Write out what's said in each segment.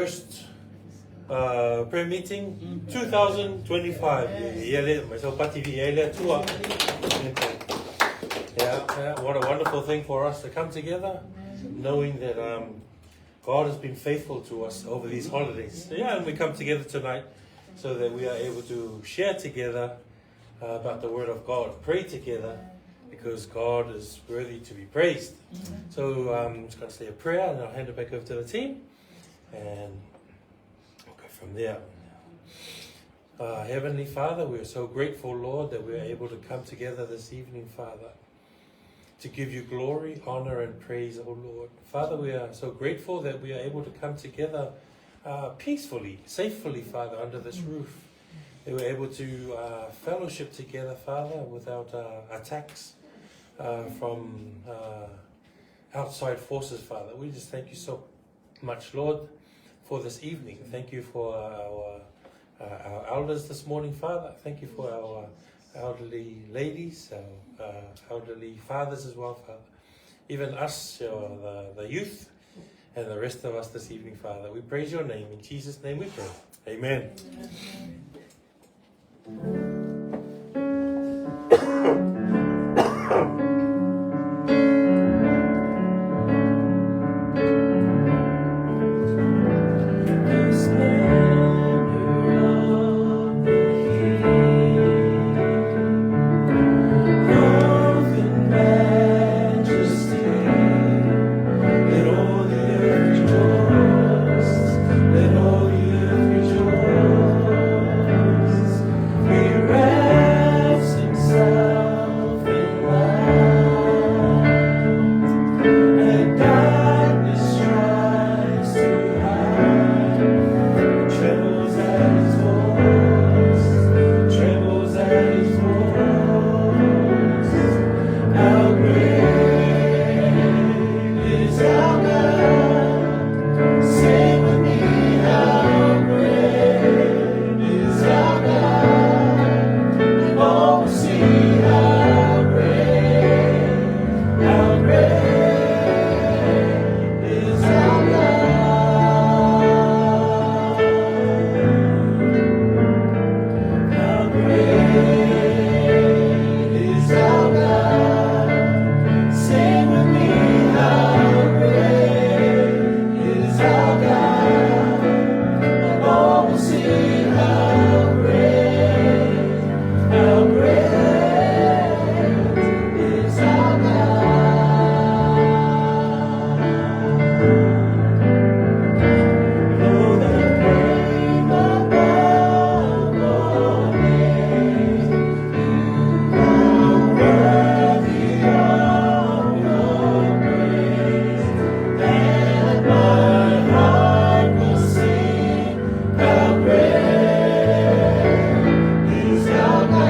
first prayer meeting 2025. Ia le, mai sau pati vi e le atua. Yeah, what a wonderful thing for us to come together, knowing that God has been faithful to us over these holidays. Yeah, and we come together tonight so that we are able to share together about the Word of God, pray together, because God is worthy to be praised. So I'm just going to say a prayer and I'll hand it back over to the team and we'll go from there. Heavenly Father, we are so grateful, Lord, that we are able to come together this evening, Father, to give you glory, honor, and praise, O Lord. Father, we are so grateful that we are able to come together peacefully, safely, Father, under this roof. That we're able to fellowship together, Father, without attacks from outside forces, Father. We just thank you so much, Lord, for this evening. Thank you for our elders this morning, Father. Thank you for our elderly ladies, our elderly fathers as well, Father. Even us, the youth, and the rest of us this evening, Father. We praise your name. In Jesus' name we pray. Amen. The splendor of the King, clothed in majesty. Let all the earth rejoice. Let all the earth rejoice. He wraps himself in light, and darkness tries to hide. Trembles at his voice, trembles at his voice. How great is our God? Sing with me, how great is our God? And all will see how great is our God. How great is our God? Sing with me, how great is our God? And all will see how great is our God. Oh, the name above all names, you are worthy of your praise, and my heart will sing, how great is our God.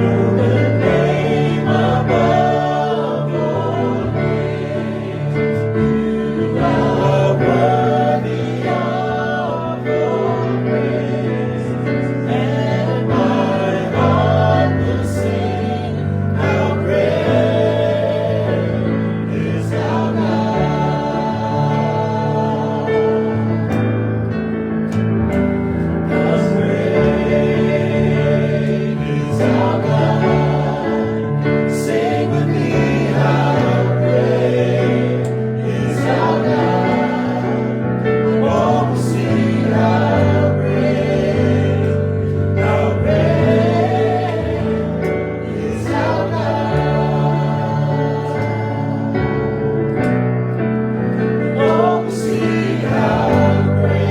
You're the name above all names. You are worthy of all praise, and my heart will sing, how great is our God. How great is our God? Sing with me, how great is our God? And all will see how great is our God. And all will see how great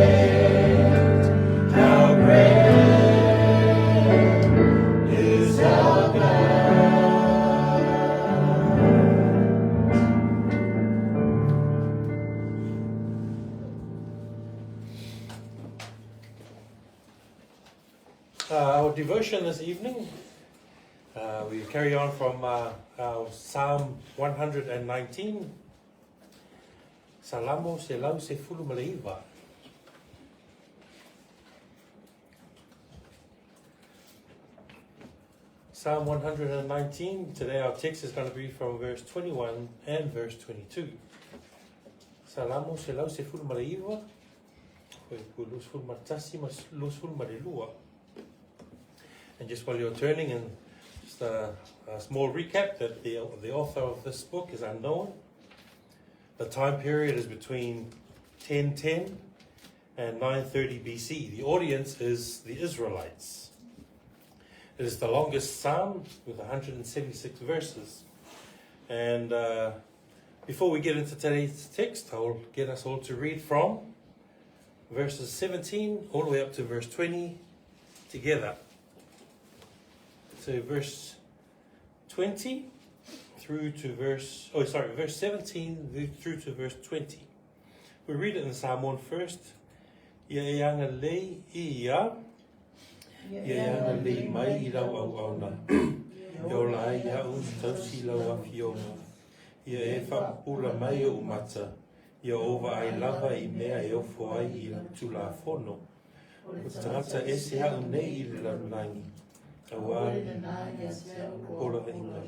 is our God. Our devotion this evening, we carry on from our Psalm 119. Salamo 119. Psalm 119. Today our text is going to be from verse 21 and verse 22. Salamo 119, 21 ma le 22. And just while you're turning, and just a small recap that the author of this book is unknown. The time period is between 1010 and 930 BC. The audience is the Israelites. It is the longest psalm with 176 verses. And before we get into today's text, I'll get us all to read from verses 17 all the way up to verse 20 together. So verse 20 through to verse, oh sorry, verse 17 through to verse 20. We read it in Samoan first. Ia e agalelei ia, ia e agalelei mai i lau auauna. E ola ai au e tausi i lau afioga. Ia e faapupula mai ou mata, ia ou vaai lava i mea e ofo ai i lau tulafono. O le tagata ese au nei i le lalolagi, auā poloaiga.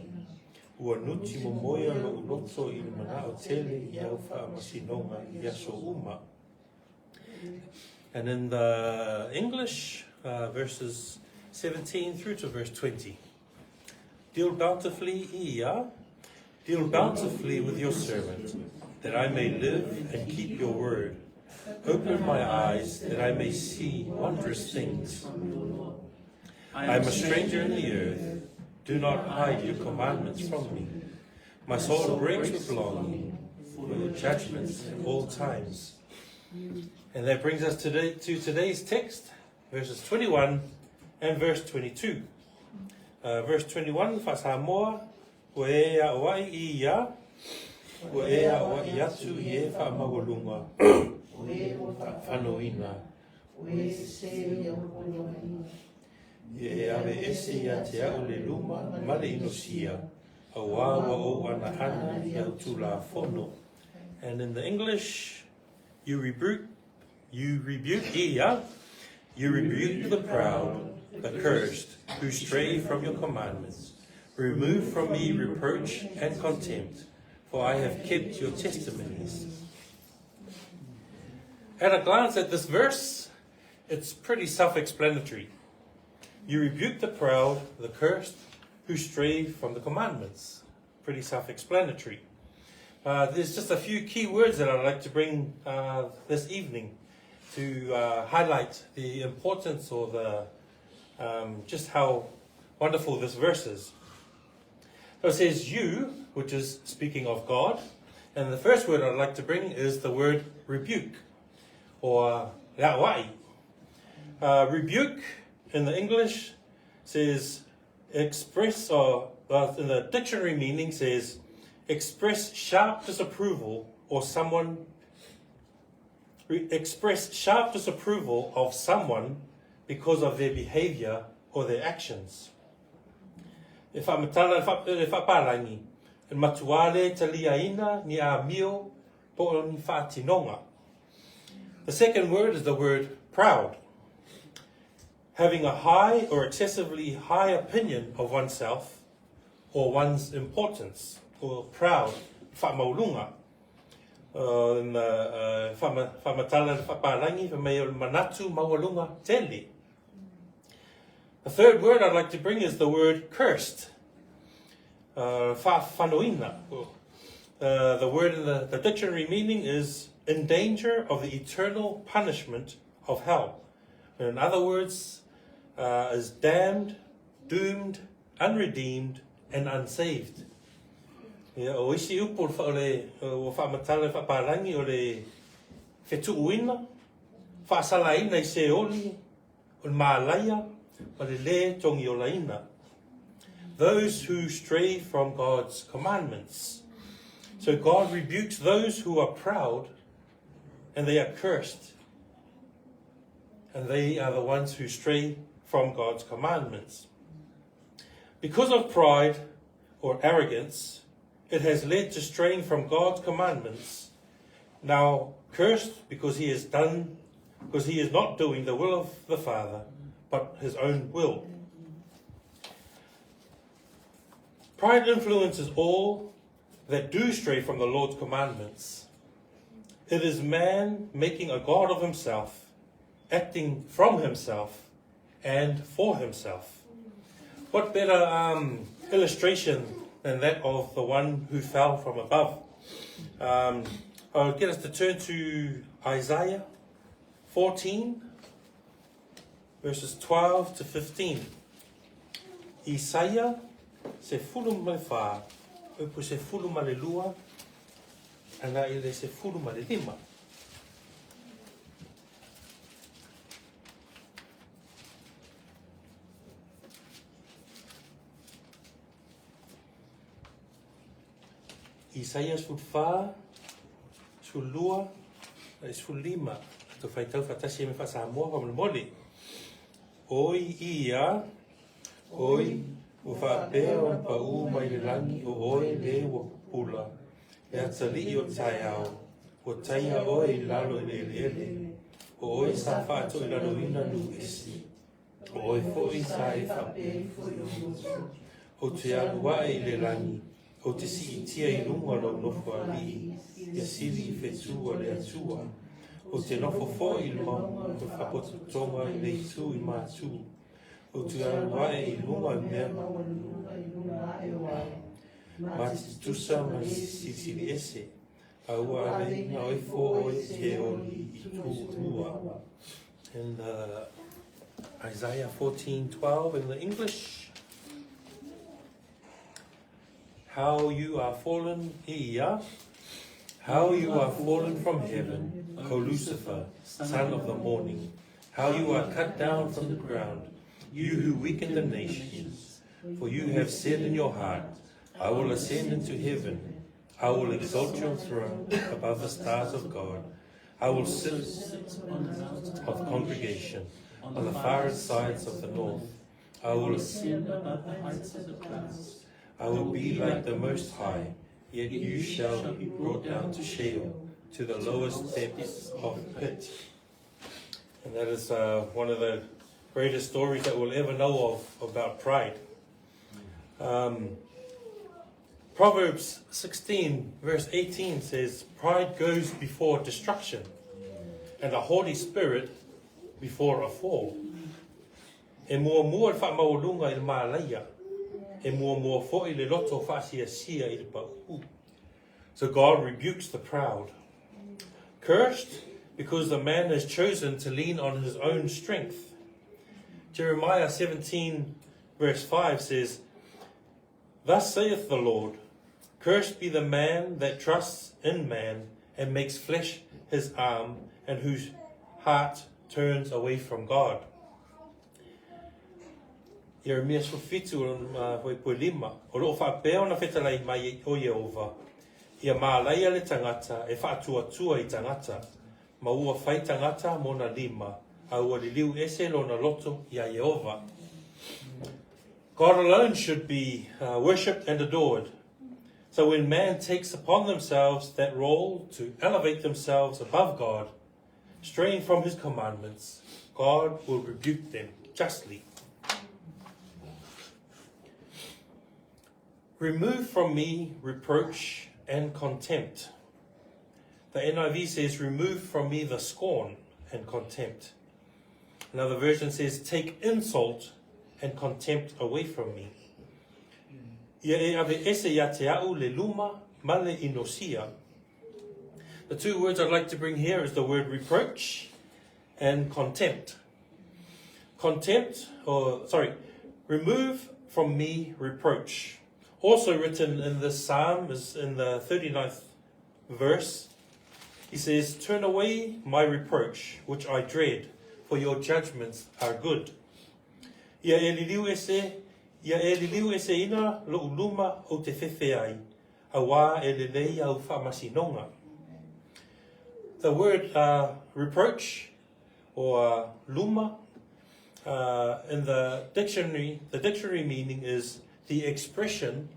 Ua nuti momoia lou loto i le manao tele i au faamasinoga i aso uma. And in the English, verses 17 through to verse 20. Deal bountifully, ia, deal bountifully with your servant, that I may live and keep your word. Open my eyes that I may see wondrous things. I am a stranger in the earth. Do not hide your commandments from me. My soul breaks with longing for your judgments at all times. And that brings us today to today's text, verses 21 and verse 22. Verse 21, faa-Samoa, ua e aoai ia, ua e aoai atu i e faamaualuga, O e ua faafanoina, o e sese i au poloaiga. Ia e aveese ia te au le luma ma le inosia, auā ua ou anahana i au tulafono. And in the English, you rebuke, ia, you rebuke the proud, the cursed, who stray from your commandments. Remove from me reproach and contempt, for I have kept your testimonies. At a glance at this verse, it's pretty self-explanatory. You rebuke the proud, the cursed, who stray from the commandments. Pretty self-explanatory. There's just a few key words that I'd like to bring this evening to highlight the importance or the just how wonderful this verse is. So it says you, which is speaking of God, and the first word I'd like to bring is the word rebuke, or la'wai. Rebuke in the English says express, or in the dictionary meaning says express sharp disapproval or someone express sharp disapproval of someone because of their behavior or their actions. E faamatala e faapalagi, e matuā lē taliaina ni amio po o ni faatinoga. The second word is the word proud. Having a high or excessively high opinion of oneself or one's importance, or proud, faamaualuga. Na faamatala le faapalagi faimai o le manatu maualuga tele. The third word I'd like to bring is the word cursed. Faafanoina. The word in the dictionary meaning is in danger of the eternal punishment of hell. In other words, is damned, doomed, unredeemed, and unsaved. Ia, o isi upu o le ua faamatala le faapalagi o le fetuuina, faasalaina i seoli, o le malaia, ma le lē togiolaina. Those who stray from God's commandments. So God rebukes those who are proud and they are cursed. And they are the ones who stray from God's commandments. Because of pride or arrogance, it has led to straying from God's commandments. Now cursed because he is not doing the will of the Father, but his own will. Pride influences all that do stray from the Lord's commandments. It is man making a god of himself, acting from himself and for himself. What better um, illustration than that of the one who fell from above? Um, I'll get us to turn to Isaiah 14, verses 12 to 15. Isaia, 14, upu 12, ana i le 15. Isaia 14, 12, le 15. Tatou faitau faatasi ai me faa-Samoa faamolemole. Oi ia, oi, ua faapea ona paū mai le lagi o oe le ua pupula, le atalii o taeao, ua taia oe i lalo i le eleele, o oe sa faatoilaloina nuu ese, o oe foi sa e faapea ifo i lou loto, Ou te alu ae i le lagi, ou te siitia i luga lou nofoalii, ia sili i fetu a le Atua. Ou te nofo foi i le mauga o le faapotopotoga i le itu i Matu. Ou te alu ae i luga i mea ma te tutusa ma le Silisili Ese, a ua aveina ifo oe i Heoli i itu lua. In the Isaiah 14:12 in the English, How you are fallen, Ia, how you are fallen from heaven, O Lucifer, son of the morning. How you are cut down from the ground, you who weaken the nations. For you have said in your heart, I will ascend into heaven. I will exalt your throne above the stars of God. I will sit of congregation on the farthest sides of the north. I will ascend above the heights of the clouds. I will be like the Most High, yet you shall be brought down to Sheol, to the lowest depths of the pit. And that is uh, one of the greatest stories that we'll ever know of about pride. Um, Proverbs 16, verse 18 says, Pride goes before destruction, and a haughty spirit before a fall. E muamua le faamaualuga i le malaia, e muamua foi le loto faasiasia i le paʻu. So God rebukes the proud. Cursed because the man has chosen to lean on his own strength. Jeremiah 17, verse 5 says, Thus saith the Lord, Cursed be the man that trusts in man and makes flesh his arm and whose heart turns away from God. Ieremia 17 o 5, o loo faapea ona fetalai mai o Ieova, ia malaia le tagata e faatuatua i tagata, ma ua fai tagata mona lima, a ua liliu ese lona loto iā Ieova. God alone should be uh, worshipped and adored. So when man takes upon themselves that role to elevate themselves above God, straying from his commandments, God will rebuke them justly. Remove from me reproach and contempt. The NIV says, Remove from me the scorn and contempt. Another version says, Take insult and contempt away from me. Ia e ave ese ia te au le luma ma le inosia. The two words I'd like to bring here is the word reproach and contempt. Contempt, or sorry, remove from me reproach. Also written in this psalm is in the 39th verse. He says, Turn away my reproach, which I dread, for your judgments are good. Ia e liliu ese, ia e liliu ese ina lo'u luma ou te fefe ai, auā e lelei au faamasinoga. The word uh, reproach or uh, luma uh, in the dictionary, the dictionary meaning is the expression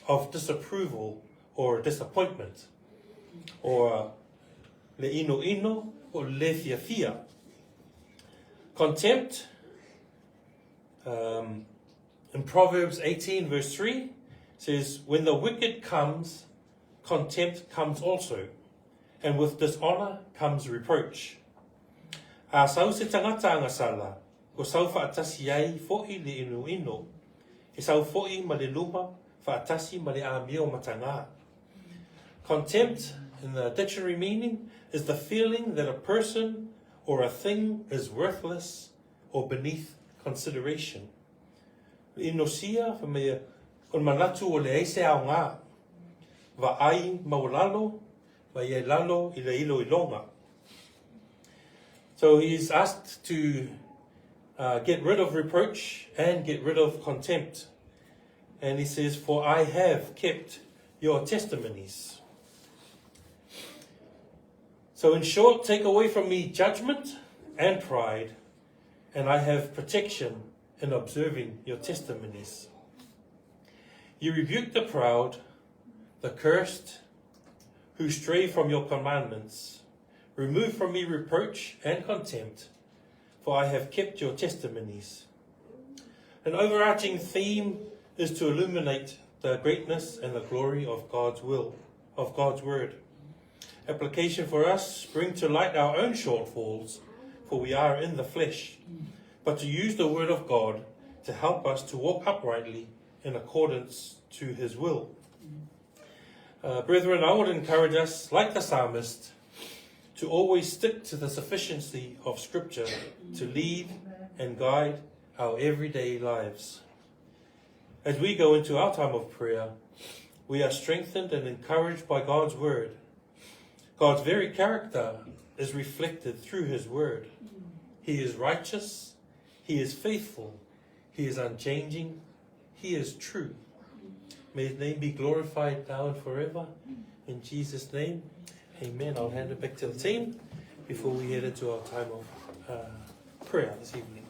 of disapproval or disappointment or le ino ino or le fiafia. Contempt, um, in Proverbs 18 verse 3, Says, When the wicked comes, contempt comes also, and with dishonor comes reproach. A sau se tagata agasala, ua sau faatasi ai foʻi le inoino, e sau foʻi ma le luma faatasi ma le amio matagā. Contempt, in the dictionary meaning, is the feeling that a person or a thing is worthless or beneath consideration. Inosia, fai mai, o le manatu ua leai se aoga, vaai maualalo, ma ia i lalo i le iloiloga. So he is asked to get rid of reproach and get rid of contempt. And he says, For I have kept your testimonies. So in short, take away from me judgment and pride, and I have protection in observing your testimonies. You rebuke the proud, the cursed, who stray from your commandments. Remove from me reproach and contempt, for I have kept your testimonies. An overarching theme is to illuminate the greatness and the glory of God's will, of God's word. Application for us bring to light our own shortfalls, for we are in the flesh, but to use the word of God to help us to walk uprightly in accordance to his will. Brethren, I would encourage us, like the psalmist, to always stick to the sufficiency of Scripture to lead and guide our everyday lives. As we go into our time of prayer, we are strengthened and encouraged by God's Word. God's very character is reflected through His Word. He is righteous, He is faithful, He is unchanging, He is true. May His name be glorified now and forever. In Jesus' name, amen. I'll hand it back to the team before we head into our time of prayer this evening.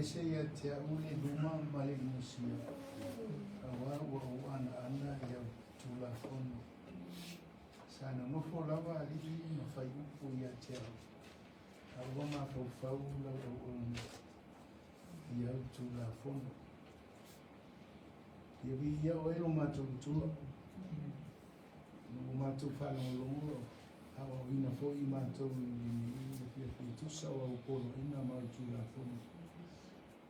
ese ia te a'u le luma ma le inosia, auā ua ou anaana i au Tulafono. Sa nonofo lava alii ma fai upu ia te a'u, a ua mafaufau lau auauna i au Tulafono. Ia viia oe lo matou Atua, ina ua matou faalogologo aoaoina foi matou i lenei afiafi e tusa o au poloaiga ma au Tulafono,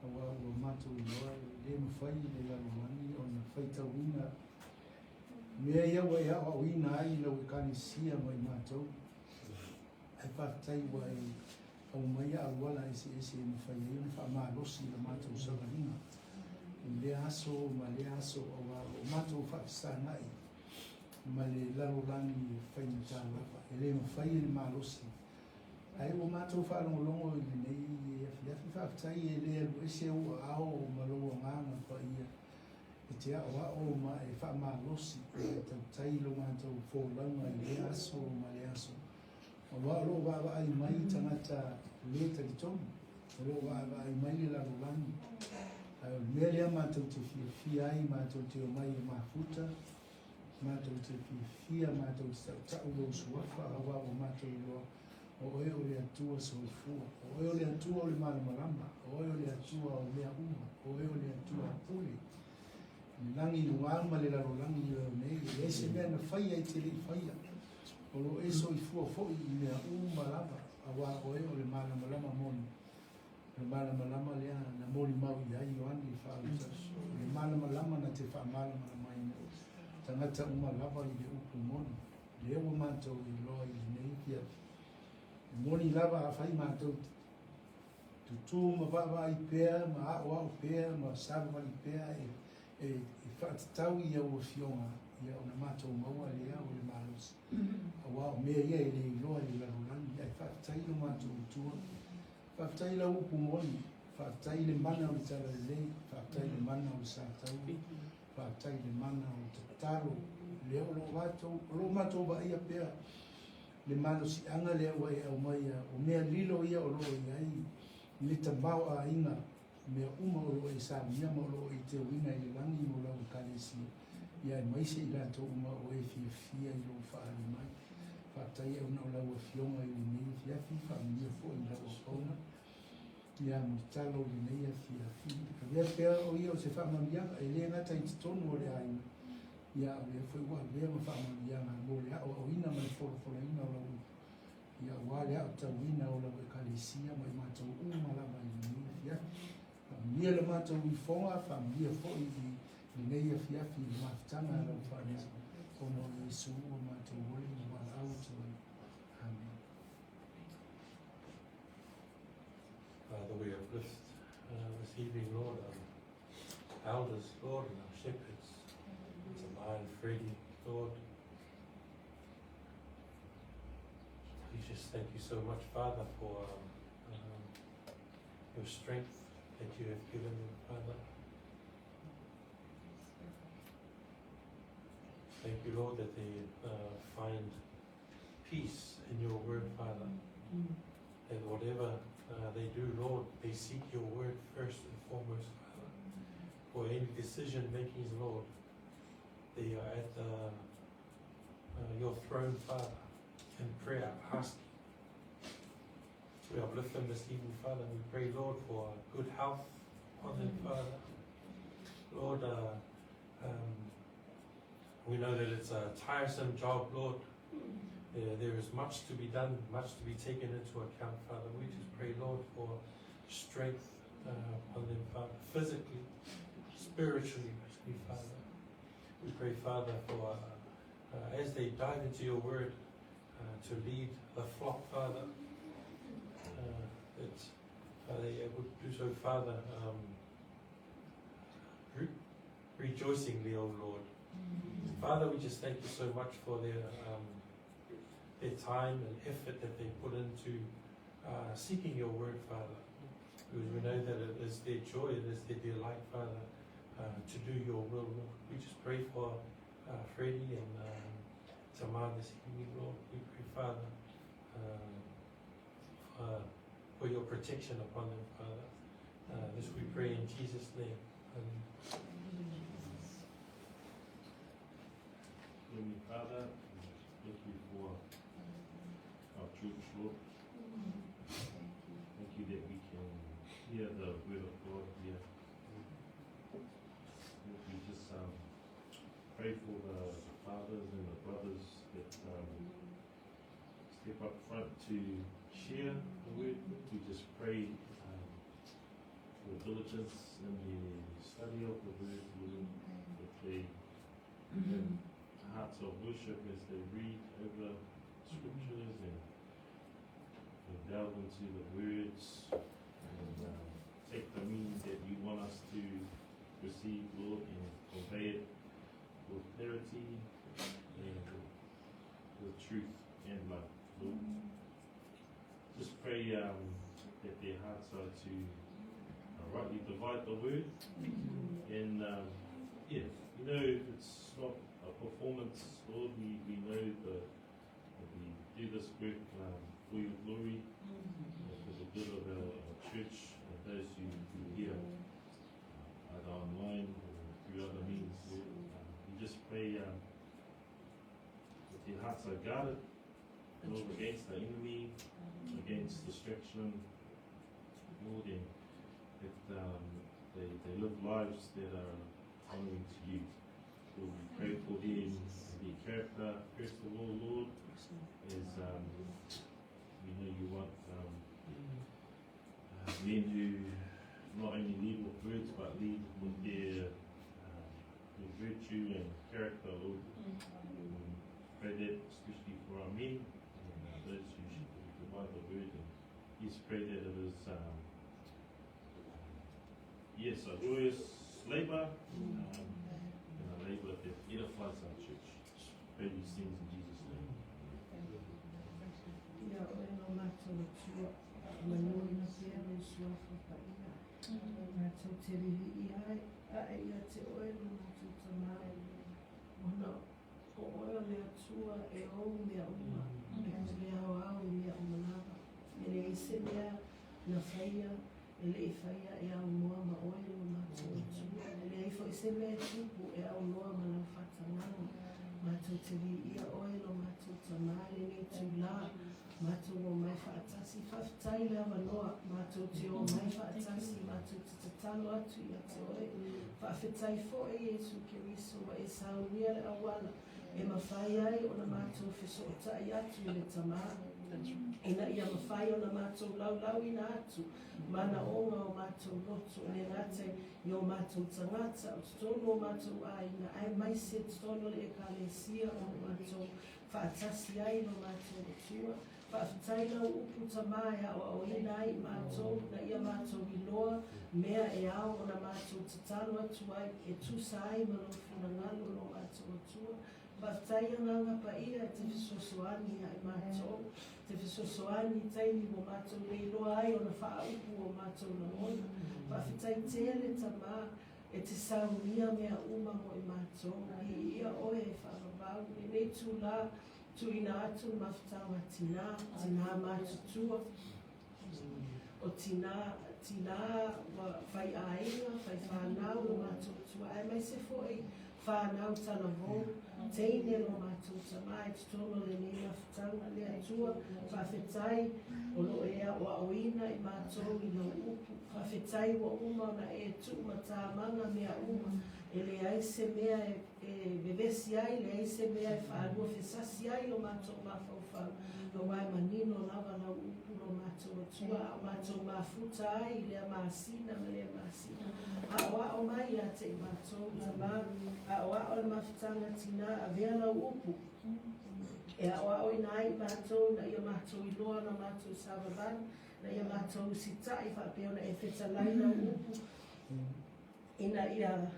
auā ua matou iloa e le mafai e le lalolagi ona faitauina mea ia ua e aoaoina ai i lau Ekalesia ma i matou. Ae faafetai ua e aumaia auala eseese e mafai ai ona faamalosi la matou savaliga i lea aso ma lea aso, auā o lo o matou faafesagai ma le lalolagi e faigata lava, e le mafai e le malosi. Ae ua matou faalogologo i lenei afiafi, faafetai e le alu ese ou aao ma lou Agaga Paia e te aoao ma e faamalosi ma e tautai lo matou folauga i lea aso ma lea aso, auā o lo o vaavaai mai tagata le talitonu, o lo o vaavaai mai le lalolagi. Ae o le mea lea matou te fiafia ai, matou te omai e mafuta, matou te fiafia, matou te tautau lou suafa, auā ua matou iloa o oe o le Atua soifua, o oe o le Atua o le malamalama, o oe o le Atua o mea uma, o oe o le Atua pule i le lagi i luga ma le lalolagi i lalo nei. E leai se mea na faia e te le i faia, o lo o e soifua foi i mea uma lava, auā o oe o le malamalama moni, o le malamalama lea na molimau i ai Ioane le Faaulautausi, o le malamalama na te faamalamalamaina tagata uma lava i le upu moni. Lea ua matou iloa i lenei afiafi, e moni lava afai matou tutū ma vaavaai pea ma aoao pea ma savavali pea e faatatau i au afioga, ia ona matou maua lea o le malosi, auā o mea ia e le iloa e le lalolagi. Ae faafetai lo matou Atua, faafetai lau upu moni, faafetai le mana o le talalelei, faafetai le mana o le sataua, faafetai le mana o le tatalo lea o lo o matou vaaia pea le malosiaga lea ua e aumaia, o mea lilo ia o lo o i ai le tamaoaiga, mea uma o lo o e saunia ma o lo o e teuina i le lagi mo lau Ekalesia, ia aemaise i latou uma o e fiafia i lou faaali mai. Faafetai ona o lau afioga i lenei afiafi, faamanuia foi i lau auauna, ia mo le talo i lenei afiafi. Avea pea o ia o se faamanuiaga, e le gata i totonu o le aiga, ia a o lea foi ua avea ma faamanuiaga mo le aoaoina ma le folafolaina o lau upu, ia aua le aotauina o lau Ekalesia ma i matou uma lava i lenei afiafi. Faamanuia le matou ifoga, faamanuia foi i lenei afiafi i le mafutaga a lau fanau, ona o Iesu ua matou ole ma valaau atu ai. Amen. Father, we uplift this evening, Lord, our elders, Lord, and our shepherds, Tamar and Freddie, Lord. We just thank you so much, Father, for your strength that you have given them, Father. Thank you, Lord, that they find peace in your word, Father. That whatever they do, Lord, they seek your word first and foremost, Father. For any decision makings, Lord, they are at your throne, Father, in prayer, asking. We uplift them this evening, Father, and we pray, Lord, for good health on them, Father. Lord, we know that it's a tiresome job, Lord. There is much to be done, much to be taken into account, Father. We just pray, Lord, for strength on them, Father, physically, spiritually, Father. We pray, Father, for as they dive into your word, to lead the flock, Father, that they would do so, Father, rejoicingly, O Lord. Father, we just thank you so much for their time and effort that they put into seeking your word, Father, because we know that it is their joy, it is their delight, Father, to do your will, Lord. We just pray for Freddie and Tamar this evening, Lord. We pray, Father, for your protection upon them, Father. This we pray in Jesus' name. Amen. Heavenly Father, thank you for our church, Lord. Thank you that we can hear the word of God here. Lord, we just pray for the fathers and the brothers that step up front to share the word. We just pray for diligence in the study of the word, Lord, that they have hearts of worship as they read over scriptures and delve into the words and take the meaning that you want us to receive, Lord, and convey it with clarity and with truth and love, Lord. Just pray that their hearts are to rightly divide the word, and you know, it's not a performance, Lord. We know that we do this work for your glory, and for the good of our church and those who hear, either online or through other means, Lord. We just pray that their hearts are guarded, Lord, against the enemy, against distraction, Lord, and that they live lives that are honouring to you. Lord, we pray for them, their character, first of all, Lord, as we know you want men who not only lead with words, but lead with their virtue and character, Lord. We pray that especially for our men and those who should provide the word, and yes, pray that it is a joyous labour, and a labour that edifies our church. Pray these things in Jesus' name. Ia oe lo mātou Atua, faamānuaina pea lou suafa paia. Matou te lili'i ai, ae ia te oe lo matou Tamā. Ona o oe o le Atua e ou mea uma, e te aoao i mea uma lava. E leai se mea na faia, e le'i faia e aunoa ma oe lo matou Atua. E leai fo'i se mea e tupu e aunoa ma lau faatagaga. Matou te viia oe lo matou Tamā lenei itulā. Matou omai faatasi, faafetai le avanoa, matou te omai faatasi, matou te tatalo atu ia te oe. Faafetai fo'i Iesu Keriso ua e saunia le auala e mafai ai ona matou fesoota'i atu i le Tamā. Ina ia mafai ona matou laulauina atu manaoga o matou loto, e le gata i o matou tagata o totonu o matou aiga, aemaise totonu o le ekalesia o matou faatasi ai lo matou Atua. Faafetai lau upu Tamā e aoaoina ai i matou, ina ia matou iloa mea e ao ona matou tatalo atu ai, e tusa ai ma lou finagalo lo matou Atua. Faafetai Agaga Paia e te fesoasoani ia i matou, te fesoasoani i taimi ua matou le iloa ai ona faaupu o matou lagona. Faafetai tele Tamā e te saunia mea uma mo i matou. Viia oe e faavavau lenei itulā, tuuina atu le mafutaga a tinā, tinā matutua, o tinā, tinā ua faiaiga, faifanau lo matou Atua, aemaise fo'i fanau talavou, teine lo matou Tamā i totonu o lenei mafutaga. Le Atua, faafetai o loo e aoaoina i matou i lau upu. Faafetai ua uma ona e tuumatamaga mea uma, e leai se mea e vevesi ai, leai se mea e faalua fesasi ai lo matou mafaufau. Auā e manino lava lau upu lo matou Atua, a o matou mafuta ai i lea masina ma lea masina. Aoao mai ia te i matou Tamā, aoao le mafutaga tinā, avea lau upu e aoaoina ai i matou, ina ia matou iloa ona matou savavali, ina ia matou usita'i faapea ona e fetalai lau upu, ina ia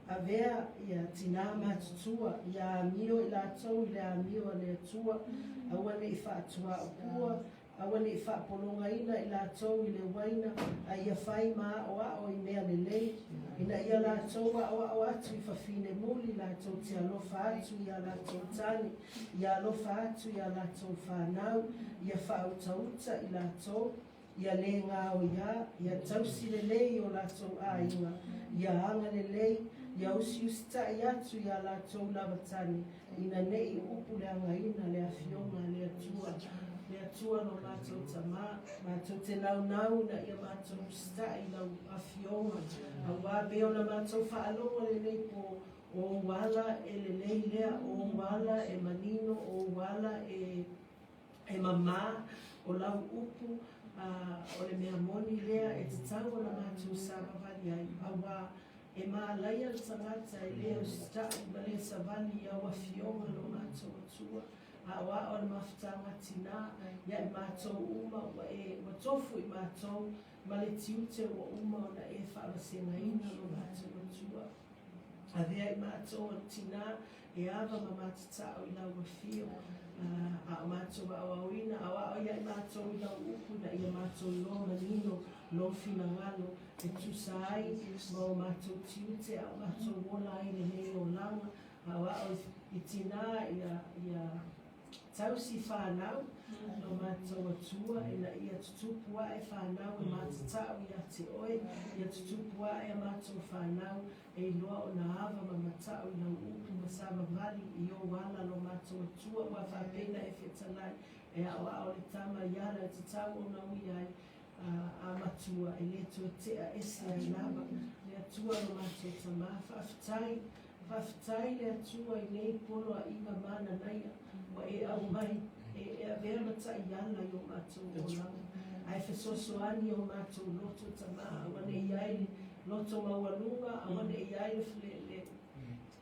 avea ia tinā matutua, ia amio i latou i le amio a le Atua, aua ne'i faatuaupua, aua ne'i faapologaina i latou i le uaina, a ia fai ma aoao i mea lelei, ina ia latou aoao atu i fafine muli, latou te alofa atu iā latou tane, ia alofa atu iā latou fanau, ia faautauta i latou, Ia lē gaoiā, ia tausi lelei i o latou aiga, ia agalelei, ia usiusitaʻi atu iā latou lava tane, ina neʻi upuleagaina le Afioga a le Atua, le Atua lo matou Tamā. Matou te naunau ina ia matou usitaʻi i lau Afioga, auā pei ona matou faalogo i lenei pō, o ou ala e lelei lea, o ou ala e manino, o ou ala e e mamā, o lau upu, a o le mea moni lea e tatau ona matou savavali ai, auā e malaia le tagata e lē usitaʻi ma lē savali i au afioga lo matou Atua. Aoao le mafutaga tinā ia i matou uma ua e ua tofu i matou ma le tiute ua uma ona e faavasegaina lo matou Atua. Avea i matou o tinā e ava ma matatao i lau afio, a o matou aoaoina, aoao ia i matou i lau upu ina ia matou iloa manino lou finagalo e tusa ai ma o matou tiute a o matou ola ai i lenei olaga, aoao i tinā ia ia Tausi fanau lo matou Atua ina ia tutupu ae fanau e matatau ia te oe, ia tutupu ae a matou fanau e iloa ona ava ma matau i lau upu ma savavali i ou ala lo matou Atua ua faapeina e fetalai e aoao le tama i ala e tatau ona ui ai a matua e le toe tea ese ai lava le Atua lo matou Tamā. Faafetai, faafetai le Atua i nei poloaiga mananaia ua e aumai e e avea ma taiala i o matou olaga. Ae fesoasoani i o matou loto Tamā, aua ne i ai le loto maualuga, aua ne i ai le, le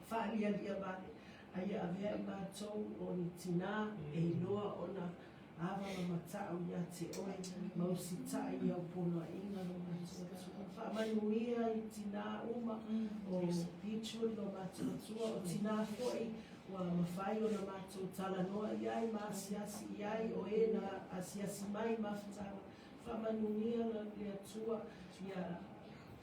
faalialia vale, a ia avea i matou o ni tinā e iloa ona Ava ma matau ia te oe, ma usitai i au poloaiga lo matou Atua. Faamanuia i tinā uma o Beachwood lo matou Atua, o tinā foi ua mafai ona matou talanoa i ai ma asiasi i ai, o e na asiasi mai i mafutaga. Faamanuia le Atua ia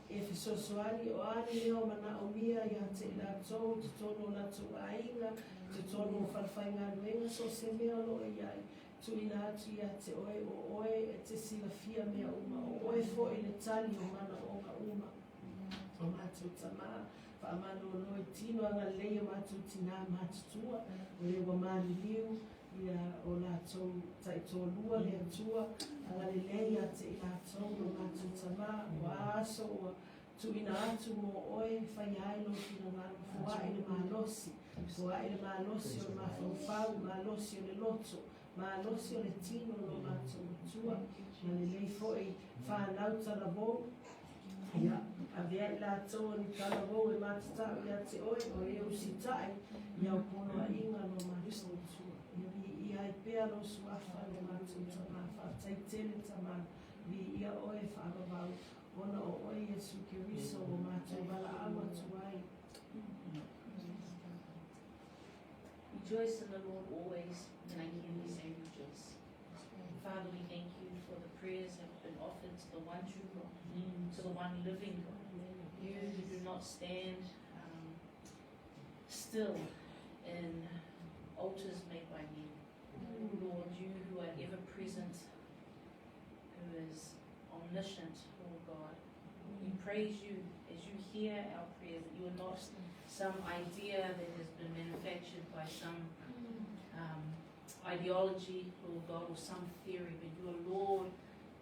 e fesoasoani, o a ni mea o manaomia ia te i latou i totonu o latou aiga, i totonu o falefaigaluega, so o se mea o lo o i ai, tuuina atu ia te oe, o oe e te silafia mea uma, o oe foi le tali o manaoga uma. O matou tamā, faamalolo i tino agalelei o matou tinā matutua, o le ua maliliu ia o latou taitoalua le Atua, agalelei ia te i latou lo matou tamā, o a aso ua tuuina atu mo oe, faia ai lou finagalo, foai le malosi, foai le malosi o le mafaufau, malosi o le loto, malosi o le tino lo matou Atua, ma lelei foi fanau talavou, ia avea i latou o ni talavou e matatau ia te oe, o e usitai i au poloaiga lo matou Atua. Ia viia ai pea lou suafa lo matou Tamā. Faafetai tele Tamā, viia oe faavavau, ona o oe Iesu Keriso ua matou valaau atu ai. Rejoice in the Lord always, and I can only say rejoice. Father, we thank you for the prayers that have been offered to the one true God, to the one living God. You who do not stand still in altars made by men. Lord, you who are ever present, who is omniscient, Lord God. We praise you as you hear our prayers, that you are not some idea that has been manufactured by some ideology, Lord God, or some theory, but you are Lord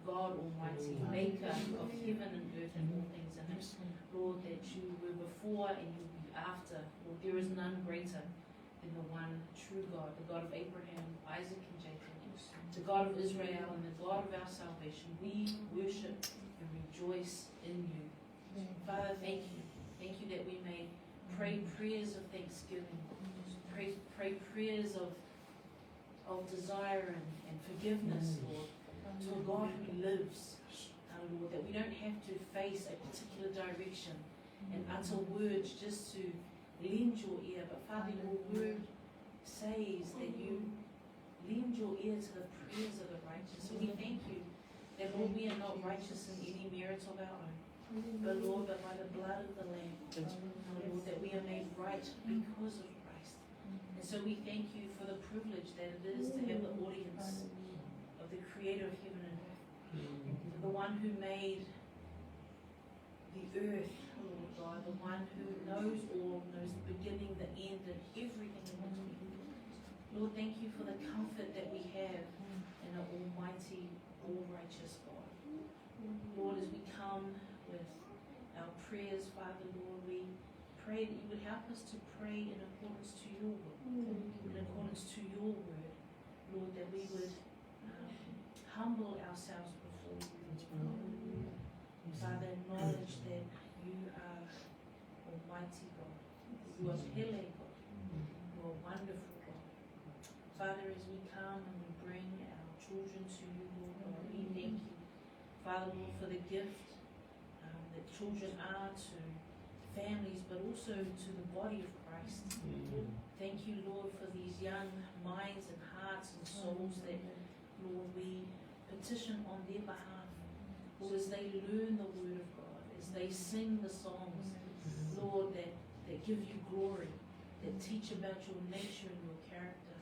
God Almighty, maker of heaven and earth and all things in it. Lord, that you were before and you will be after. Lord, there is none greater than the one true God, the God of Abraham, Isaac, and Jacob, the God of Israel, and the God of our salvation. We worship and rejoice in you. Father, thank you. Thank you that we may pray prayers of thanksgiving, pray prayers of desire and forgiveness, Lord, to a God who lives, Lord, that we don't have to face a particular direction and utter words just to lend your ear. But Father, your word says that you lend your ear to the prayers of the righteous. So we thank you that, Lord, we are not righteous in any merit of our own, but Lord, but by the blood of the Lamb, Lord, that we are made right because of Christ. And so we thank you for the privilege that it is to have the audience of the Creator of heaven and earth. the one who made the earth, Lord God, the one who knows all, knows the beginning, the end, and everything in between. Lord, thank you for the comfort that we have in an almighty, all righteous God. Lord, as we come with our prayers, Father, Lord, we pray that you would help us to pray in accordance to your will, in accordance to your word. Lord, that we would humble ourselves before you. Father, acknowledge that you are Almighty God. You are Pele God. You are wonderful God. Father, as we come and we bring our children to you, Lord God, we thank you, Father, Lord, for the gift that children are to families, but also to the body of Christ. Thank you, Lord, for these young minds and hearts and souls that, Lord, we petition on their behalf. Lord, as they learn the word of God, as they sing the songs, Lord, that give you glory, that teach about your nature and your character.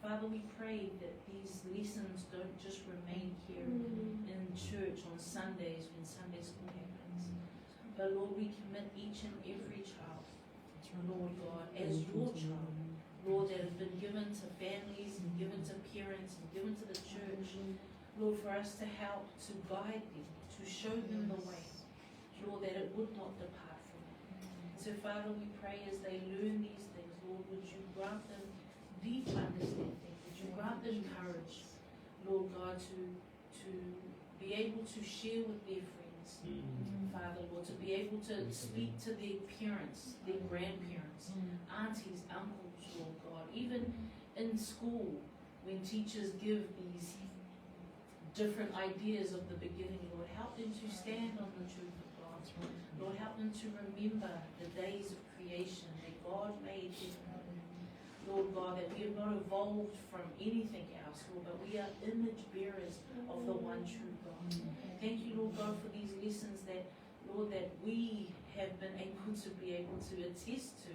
Father, we pray that these lessons don't just remain here in church on Sundays when Sunday school happens. But Lord, we commit each and every child, Lord God, as your child, Lord, that have been given to families and given to parents and given to the church, Lord, for us to help to guide them, to show them the way, Lord, that it would not depart from them. So, Father, we pray as they learn these things, Lord, would you grant them deep understanding, would you grant them courage, Lord God, to be able to share with their friends, Father, Lord, to be able to speak to their parents, their grandparents, aunties, uncles, Lord God, even in school when teachers give these different ideas of the beginning, Lord, help them to stand on the truth of God. Lord, help them to remember the days of creation that God made heaven and earth. Lord God, that we have not evolved from anything else, Lord, but we are image bearers of the one true God. Thank you, Lord God, for these lessons that, Lord, that we have been able to be able to attest to,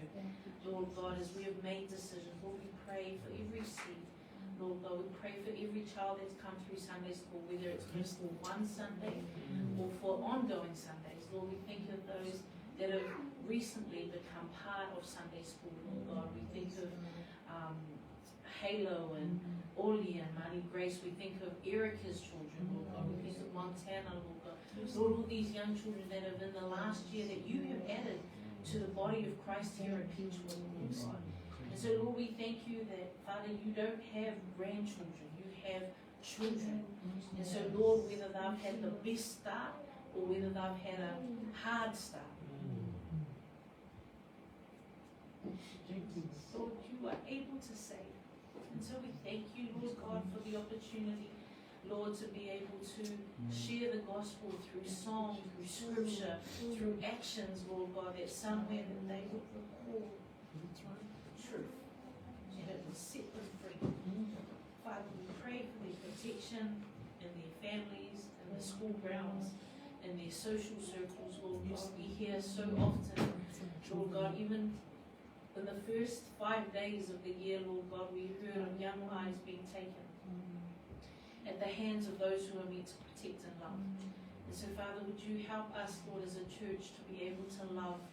Lord God, as we have made decisions. Lord, we pray for every seed. Lord God, we pray for every child that's come through Sunday school, whether it's been for one Sunday or for ongoing Sundays. Lord, we think of those that have recently become part of Sunday school, Lord God. We think of Halo and Oli and Mani Grace. We think of Erica's children, Lord God. We think of Montana, Lord God. Lord, all these young children that have in the last year that you have added to the body of Christ here at Peachwood, Lord God. And so, Lord, we thank you that, Father, you don't have grandchildren, you have children. And so, Lord, whether they've had the best start or whether they've had a hard start, Lord, you are able to save. And so we thank you, Lord God, for the opportunity, Lord, to be able to share the gospel through song, through scripture, through actions, Lord God, that somewhere that they would recall truth and it will set them free. Father, we pray for their protection in their families, in the school grounds, in their social circles, Lord God. We hear so often, Lord God, even in the first 5 days of the year, Lord God, we heard of young lives being taken at the hands of those who are meant to protect and love. And so, Father, would you help us, Lord, as a church to be able to love,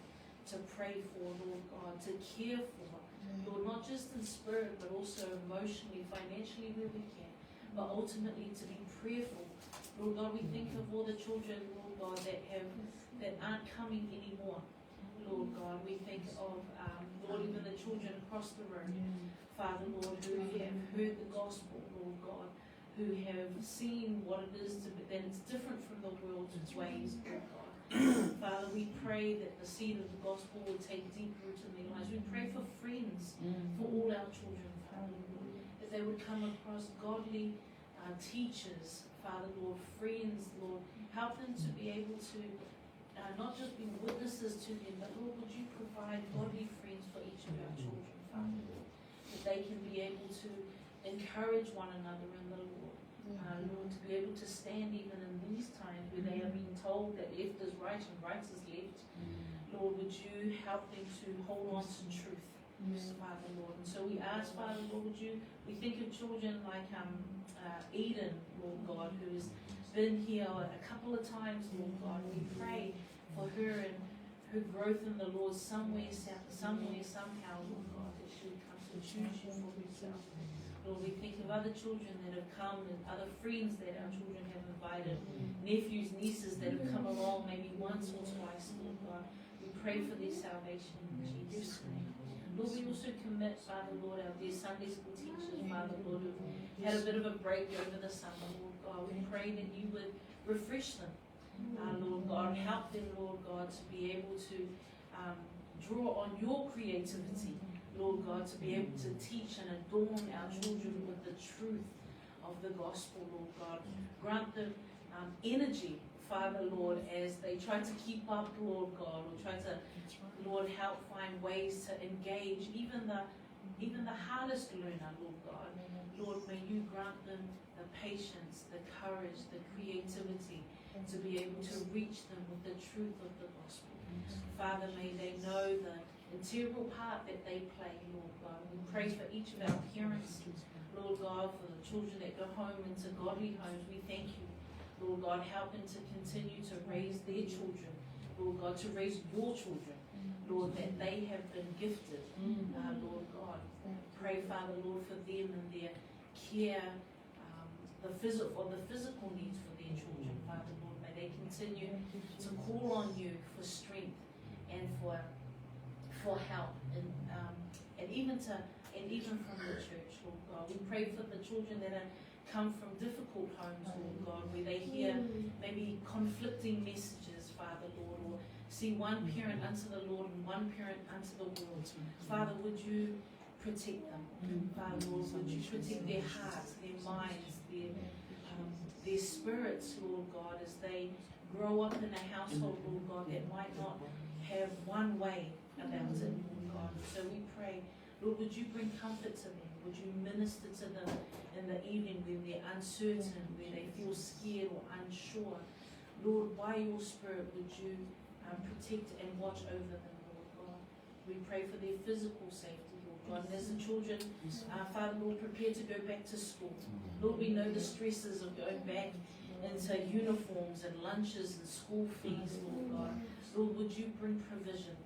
to pray for, Lord God, to care for, Lord, not just in spirit, but also emotionally, financially, where we can, but ultimately to be prayerful. Lord God, we think of all the children, Lord God, that aren't coming anymore. Lord God, we think of, Lord, even the children across the road, Father, Lord, who have heard the gospel, Lord God, who have seen what it is to be, that it's different from the world's ways, Lord God. Father, we pray that the seed of the gospel will take deep root in their lives. We pray for friends, for all our children, Father, Lord, that they would come across godly teachers, Father, Lord, friends, Lord. Help them to be able to not just be witnesses to them, but Lord, would you provide godly friends for each of our children, Father, Lord, that they can be able to encourage one another in the Lord. Lord, to be able to stand even in these times where they are being told that left is right and right is left. Lord, would you help them to hold on to truth, Father, Lord. And so we ask, Father, Lord, would you, we think of children like Eden, Lord God, who is been here a couple of times, Lord God. We pray for her and her growth in the Lord somewhere, somewhere, somehow, Lord God, that she would come to choose you for herself. Lord, we think of other children that have come and other friends that our children have invited, nephews, nieces that have come along maybe once or twice, Lord God. We pray for their salvation in Jesus' name. Lord, we also commit, Father Lord, our dear Sunday school teachers, Father Lord, who've had a bit of a break over the summer, Lord God. We pray that you would refresh them, Lord God. Help them, Lord God, to be able to draw on your creativity, Lord God, to be able to teach and adorn our children with the truth of the gospel, Lord God. Grant them energy, Father, Lord, as they try to keep up, Lord God, or try to, Lord, help find ways to engage even the hardest learner, Lord God. Lord, may you grant them the patience, the courage, the creativity to be able to reach them with the truth of the gospel. Father, may they know the integral part that they play, Lord God. We pray for each of our parents, Lord God, for the children that go home into godly homes. We thank you, Lord God. Help them to continue to raise their children, Lord God, to raise your children, Lord, that they have been gifted, Lord God. Pray, Father, Lord, for them and their care, the physical needs for their children, Father, Lord. May they continue to call on you for strength and for help, and even from the church, Lord God. We pray for the children that are come from difficult homes, Lord God, where they hear maybe conflicting messages, Father, Lord, or see one parent unto the Lord and one parent unto the world. Father, would you protect them? Father, Lord, would you protect their hearts, their minds, their spirits, Lord God, as they grow up in a household, Lord God, that might not have one way about it, Lord God. So we pray, Lord, would you bring comfort to them? Would you minister to them in the evening when they're uncertain, where they feel scared or unsure? Lord, by your Spirit, would you protect and watch over them, Lord God? We pray for their physical safety, Lord God. And as the children, Father, Lord, prepare to go back to school. Lord, we know the stresses of going back into uniforms and lunches and school fees, Lord God. Lord, would you bring provision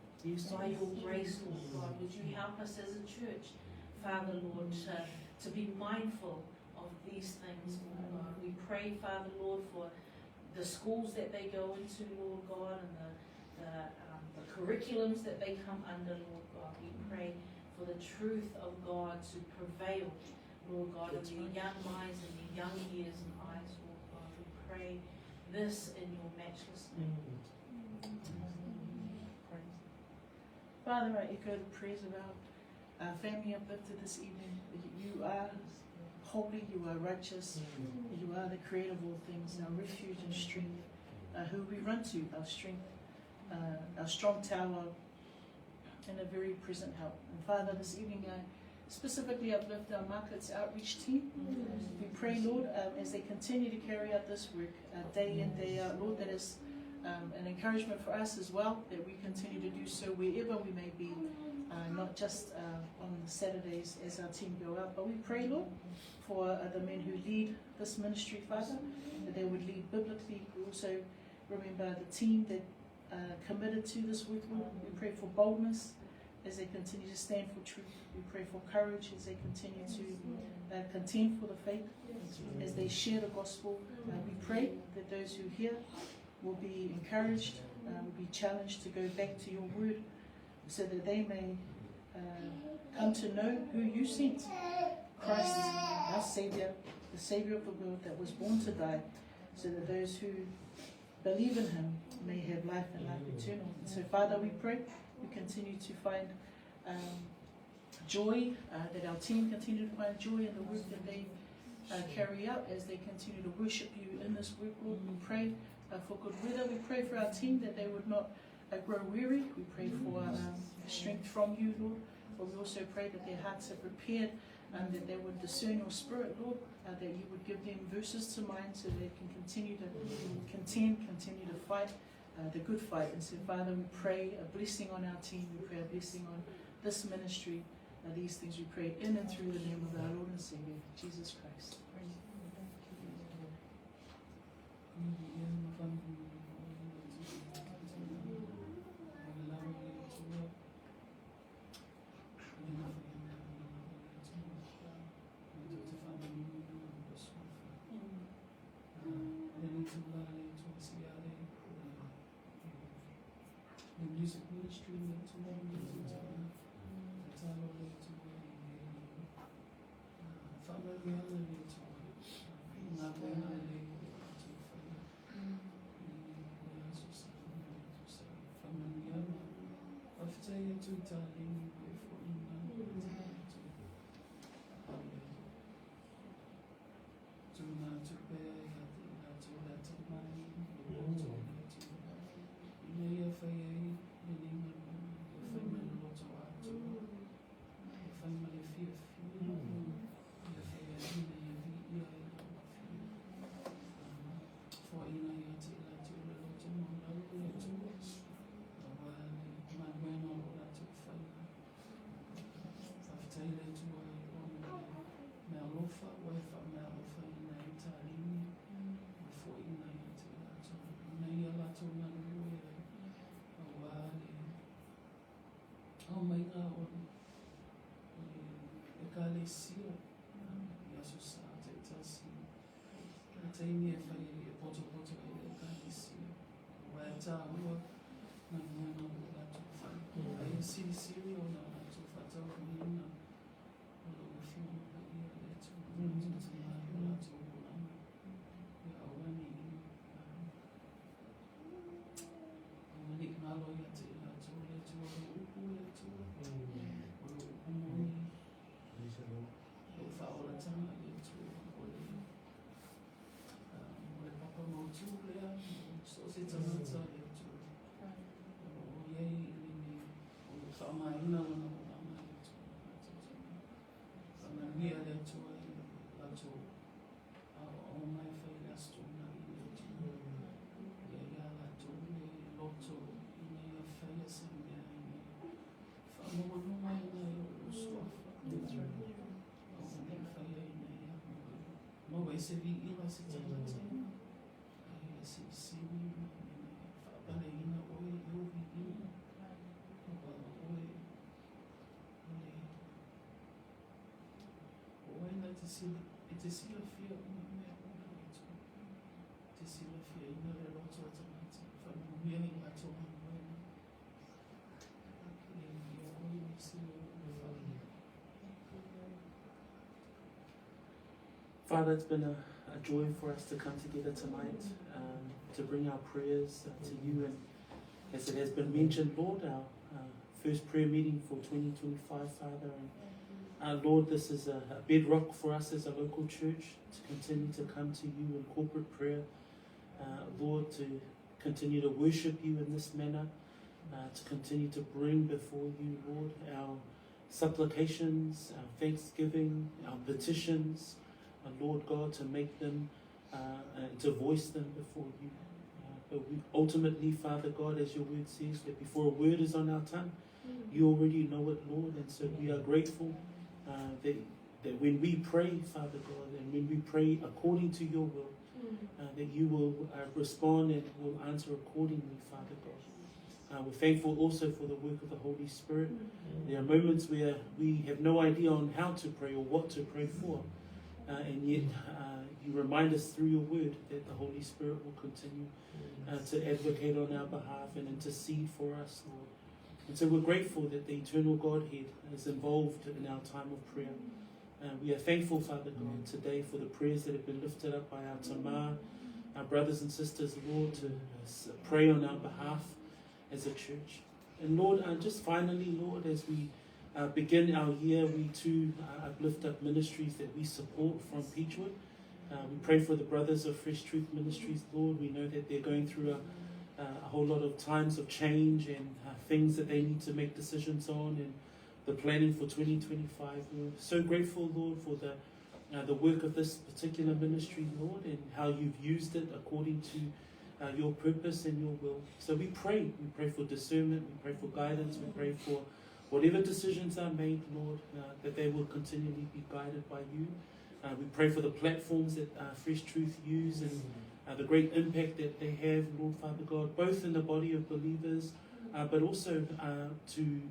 by your grace, Lord God? Would you help us as a church, Father, Lord, to be mindful of these things, Lord God. We pray, Father, Lord, for the schools that they go into, Lord God, and the curriculums that they come under, Lord God. We pray for the truth of God to prevail, Lord God, in their young minds and their young ears and eyes, Lord God. We pray this in your matchless name. Father, I echo the prayers of our family uplifted this evening. You are holy, you are righteous, you are the creator of all things, our refuge and strength, who we run to, our strength, our strong tower, and a very present help. And Father, this evening I specifically uplift our Markets Outreach team. We pray, Lord, as they continue to carry out this work day in, day out, Lord, that is an encouragement for us as well, that we continue to do so wherever we may be, not just on the Saturdays as our team go out. But we pray, Lord, for the men who lead this ministry, Father, that they would lead biblically. We also remember the team that committed to this work, Lord. We pray for boldness as they continue to stand for truth. We pray for courage as they continue to contend for the faith, as they share the gospel. We pray that those who hear will be encouraged, will be challenged to go back to your word, so that they may come to know who you sent, Christ, our Saviour, the Saviour of the world that was born to die, so that those who believe in him may have life and life eternal. And so, Father, we pray we continue to find joy, that our team continue to find joy in the work that they carry out as they continue to worship you in this work, Lord. We pray for good weather. We pray for our team that they would not grow weary. We pray for strength from you, Lord. But we also pray that their hearts are prepared and that they would discern your spirit, Lord, that you would give them verses to mind so they can continue to contend, continue to fight the good fight. And so, Father, we pray a blessing on our team. We pray a blessing on this ministry. These things we pray in and through the name of our Lord and Savior, Jesus Christ. Viiia ma faamanuiaina oe e le Atua le Tama. E lava le Atua, e le mafai ona lava le Atua. Matou te faamanuina lou suafa. Lenei itulā le Atua siia le music ministry le Atua ma matou tama. Tatalo le Atua ina ia faamanuiaga le Atua i galuega lelei o lo o latou faia i le aso sa ma le aso sa. Faamanuiaga, faafetai atu i taleni ua e foaiina le Atua. O le tuuina atu pea ia te i latou le atamai ma le loto o le Atua ina ia fai ai lenei galuega, ia fai ma le loto atoa, ia fai ma le fiafia, ia fai ai ina ia viia ai lau Afioga. Foaiina ia te i latou le loto maualalo o le Atua, aua le galuega o lo o latou faia. Faafetai le Atua ona o le meaalofa ua e faameaalofaina ai taleni ua foaiina ia te i latou, ina ia latou galulue ai, aua le aumaiga o le ekalesia i aso sa taitasi, le taimi e fai ai e potopoto ai le ekalesia, aua e tāua galuega o lo o latou fai. Ae silisili ona latou faatauaina o lau Afioga Paia le Atua, latou tama i o latou olaga, ia aua ne i galo ia te i latou le Atua lou upu le Atua, o lou upu moni, lou faaolataga i le Atua, o le papa mautū lea, so o se tagata le Atua, o lo o i ai i lenei, o lo o faaaogaina lona olaga le Atua, latou tama. Faamanuia le Atua i latou aoaoga e fai i le Aso Toonai le Atua. Ia ia latou le loto ina ia faia se mea ina ia faamaualuga ai nai o lou suafa. Aua ne i faia ina ia maua ai se viiga se tagata, ae ia silisili ona ina ia faapaleina oe i ou viiga, aua o oe o le o oe na e te silafia uma mea uma le Atua. E te silafiaina le loto o tagata, faamanuia i latou galuega. Ia viia oe le sili o le faamanuia. Father, it's been a joy for us to come together tonight to bring our prayers to you. And as it has been mentioned, Lord, our first prayer meeting for 2025, Father. And Lord, this is a bedrock for us as a local church to continue to come to you in corporate prayer. Lord, to continue to worship you in this manner, to continue to bring before you, Lord, our supplications, our thanksgiving, our petitions, Lord God, to make them and to voice them before you. But we ultimately, Father God, as your word says, that before a word is on our tongue, you already know it, Lord, and so we are grateful that when we pray, Father God, and when we pray according to your will, that you will respond and will answer accordingly, Father God. We're thankful also for the work of the Holy Spirit. There are moments where we have no idea on how to pray or what to pray for, and yet you remind us through your word that the Holy Spirit will continue to advocate on our behalf and intercede for us, Lord. And so we're grateful that the eternal Godhead is involved in our time of prayer. We are thankful, Father God, today for the prayers that have been lifted up by our Tamar, our brothers and sisters, Lord, to pray on our behalf as a church. And Lord, just finally, Lord, as we begin our year, we too uplift up ministries that we support from Peachwood. We pray for the brothers of Fresh Truth Ministries, Lord. We know that they're going through a whole lot of times of change and things that they need to make decisions on, and the planning for 2025. We're so grateful, Lord, for the work of this particular ministry, Lord, and how you've used it according to your purpose and your will. So we pray. We pray for discernment. We pray for guidance. We pray for whatever decisions are made, Lord, that they will continually be guided by you. We pray for the platforms that Fresh Truth use and the great impact that they have, Lord Father God, both in the body of believers, but also to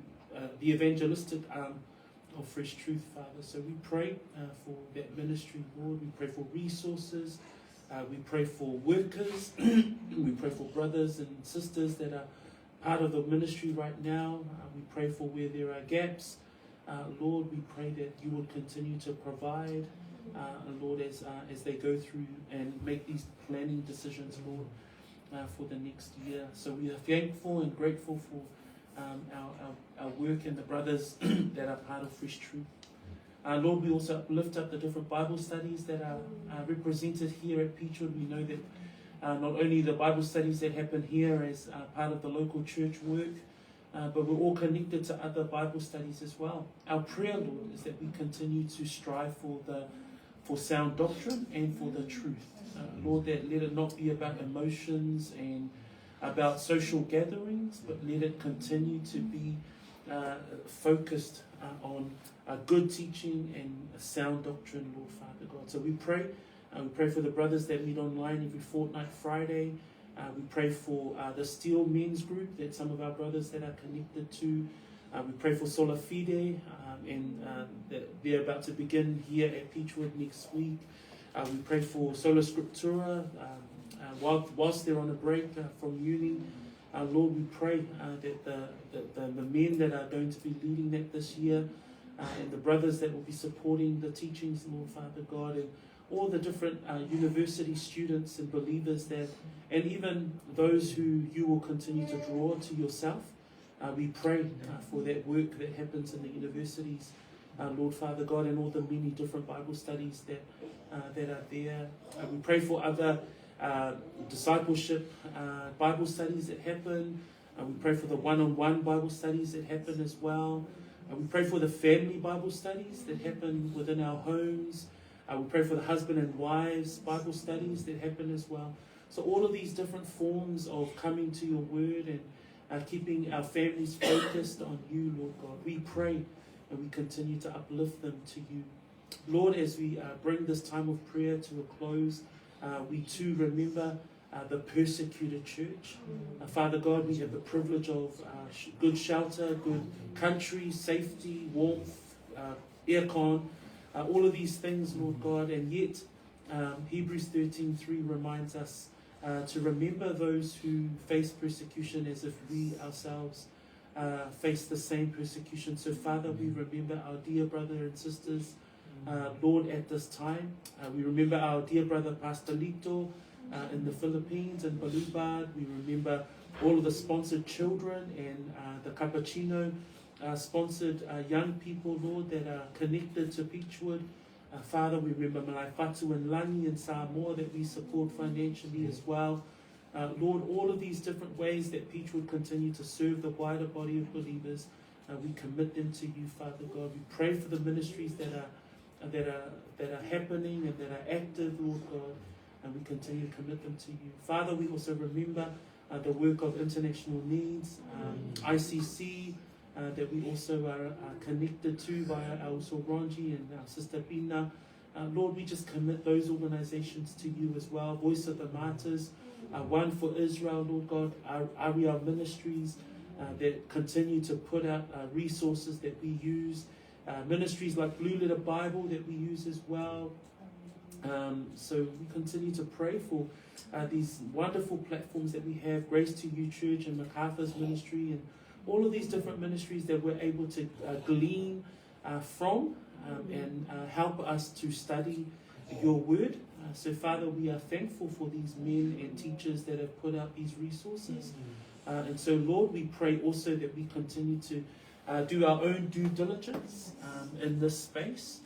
the evangelistic arm of Fresh Truth, Father. So we pray for that ministry, Lord. We pray for resources. We pray for workers. We pray for brothers and sisters that are part of the ministry right now. We pray for where there are gaps. Lord, we pray that you would continue to provide, Lord, as they go through and make these planning decisions, Lord, for the next year. So we are thankful and grateful for our work and the brothers that are part of Fresh Truth. Lord, we also lift up the different Bible studies that are represented here at Peachwood. We know that not only the Bible studies that happen here as part of the local church work, but we're all connected to other Bible studies as well. Our prayer, Lord, is that we continue to strive for sound doctrine and for the truth. Lord, that let it not be about emotions and about social gatherings, but let it continue to be focused on good teaching and a sound doctrine, Lord Father God. So we pray. We pray for the brothers that meet online every fortnight, Friday. We pray for the Steel Men's Group that some of our brothers that are connected to. We pray for Sola Fide, and that they're about to begin here at Peachwood next week. We pray for Sola Scriptura whilst they're on a break from uni. Lord, we pray that the men that are going to be leading that this year, and the brothers that will be supporting the teachings, Lord Father God, and all the different university students and believers that, and even those who you will continue to draw to yourself. We pray for that work that happens in the universities, Lord Father God, and all the many different Bible studies that are there. We pray for other discipleship Bible studies that happen. We pray for the one-on-one Bible studies that happen as well. We pray for the family Bible studies that happen within our homes. We pray for the husband and wives Bible studies that happen as well. So all of these different forms of coming to your word and keeping our families focused on you, Lord God. We pray and we continue to uplift them to you. Lord, as we bring this time of prayer to a close, we too remember the persecuted church. Father God, we have the privilege of good shelter, good country, safety, warmth, aircon, all of these things, Lord God, and yet Hebrews 13:3 reminds us to remember those who face persecution as if we ourselves face the same persecution. So, Father, we remember our dear brother and sisters, Lord, at this time. We remember our dear brother Pastor Lito in the Philippines, in Balubad. We remember all of the sponsored children and the Cappuccino sponsored young people, Lord, that are connected to Peachwood. Father, we remember Malaifatu and Langi and Samoa that we support financially as well. Lord, all of these different ways that Peachwood continue to serve the wider body of believers, we commit them to you, Father God. We pray for the ministries that are happening and that are active, Lord God, and we continue to commit them to you. Father, we also remember the work of International Needs, ICC, that we also are connected to via our Sorangi and our sister Pina. Lord, we just commit those organizations to you as well. Voice of the Martyrs, One for Israel, Lord God, our Ariel Ministries that continue to put out resources that we use, ministries like Blue Letter Bible that we use as well. So we continue to pray for these wonderful platforms that we have, Grace to You Church and MacArthur's Ministry, and all of these different ministries that we're able to glean from and help us to study your word. So, Father, we are thankful for these men and teachers that have put out these resources. And so, Lord, we pray also that we continue to do our own due diligence in this space,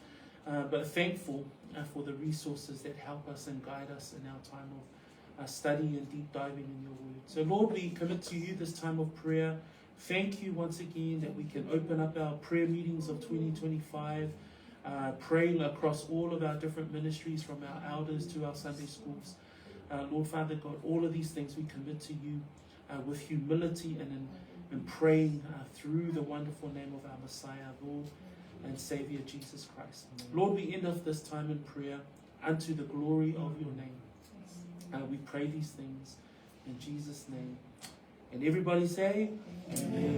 but thankful for the resources that help us and guide us in our time of study and deep diving in your word. So, Lord, we commit to you this time of prayer. Thank you once again that we can open up our prayer meetings of 2025, praying across all of our different ministries, from our elders to our Sunday schools. Lord, Father God, all of these things we commit to you with humility and in praying through the wonderful name of our Messiah, Lord and Savior, Jesus Christ. Lord, we end off this time in prayer unto the glory of your name. We pray these things in Jesus' name. And everybody say, Amen.